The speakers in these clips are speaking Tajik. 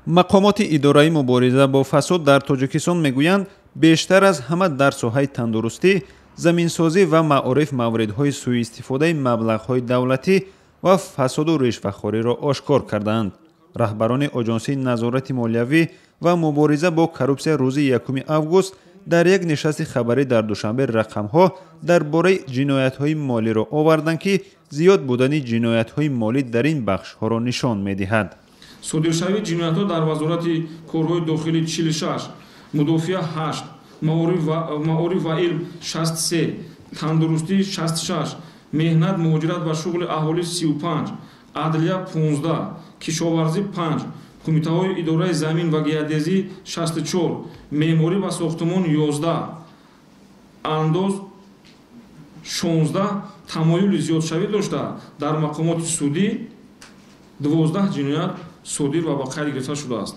Мақомоти идораи мубориза бо фасод дар Тоҷикистон мегӯянд, бештар аз ҳама дар соҳаи тандурустӣ, заминсозӣ ва маориф мавридҳои сӯистифодаи маблағҳои давлатӣ ва фасоду ришвахориро ошкор кардаанд. Раҳбарони Оҷонсии назорати молиявӣ ва мубориза бо коррупсия рӯзи 1 август дар як нишасти хабарӣ дар Душанбе рақамҳо дар бораи ҷиноятҳои молиро оварданд, ки зиёд будани ҷиноятҳои молӣ дар ин бахшҳоро нишон медиҳад. Содиршавии ҷиноятҳо дар Вазорати корҳои дохилӣ 46, мудофиа 8, маориф ва илм 63, тандурустӣ 66, меҳнат, муҳоҷират ва шуғли аҳолӣ 35, адлия 15, кишоварзӣ 5, кумитаҳои идораи замин ва геодезӣ 64, меъморӣ ва сохтумон 11, андоз 16 тамоюли зиёдшавӣ дошта, дар мақомоти судӣ 12 ҷиноят содир ва ба қайд гирифта шудааст.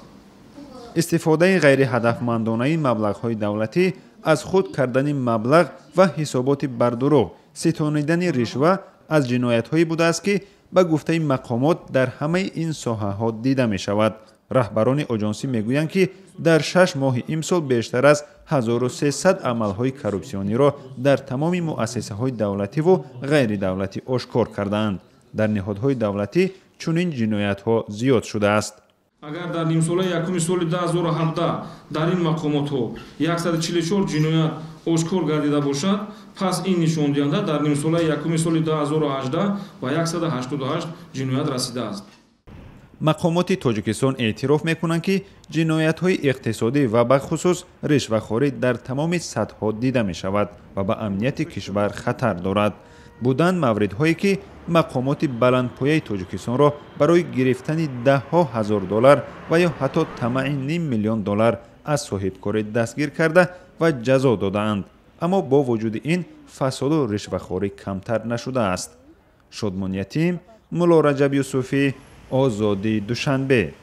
Истифодаи ғайриҳадафмандонаи маблағҳои давлатӣ, аз худ кардани маблағ ва ҳисоботи бардурӯғ, ситонидани ришва аз ҷиноятҳое будааст, ки ба гуфтаи мақомот дар ҳамаи ин соҳаҳо дида мешавад. Раҳбарони оҷонсӣ мегӯянд, ки дар 6 моҳи имсол бештар аз 1300 амалҳои коррупсиониро дар тамоми муассисаҳои давлативу ғайридавлатӣ ошкор кардаанд. Дар ниҳодҳои давлатӣ чунин ҷиноятҳо зиёд шудааст. Агар дар нимсолаи якуми соли 2017 дар ин мақомотҳо 144 ҷиноят ошкор гардида бошад, пас ин нишондиҳанда дар нимсолаи якуми соли 2018 ба 188 ҷиноят расидааст. Мақомоти Тоҷикистон эътироф мекунанд, ки ҷиноятҳои иқтисодӣ ва бахусус ришвахорӣ дар тамоми сатҳҳо дида мешавад ва ба амнияти кишвар хатар дорад. Буданд мавридҳое, ки мақомоти баландпояи Тоҷикистонро барои гирифтани даҳҳо ҳазор доллар ва ё ҳатто тамаъи ним миллион доллар аз соҳибкорӣ дастгир карда ва ҷазо додаанд. Аммо бо вуҷуди ин фасоду ришвахорӣ камтар нашудааст. Шодмон Ятим, Мулло Раҷаб Юсуфӣ, Озодӣ, Душанбе.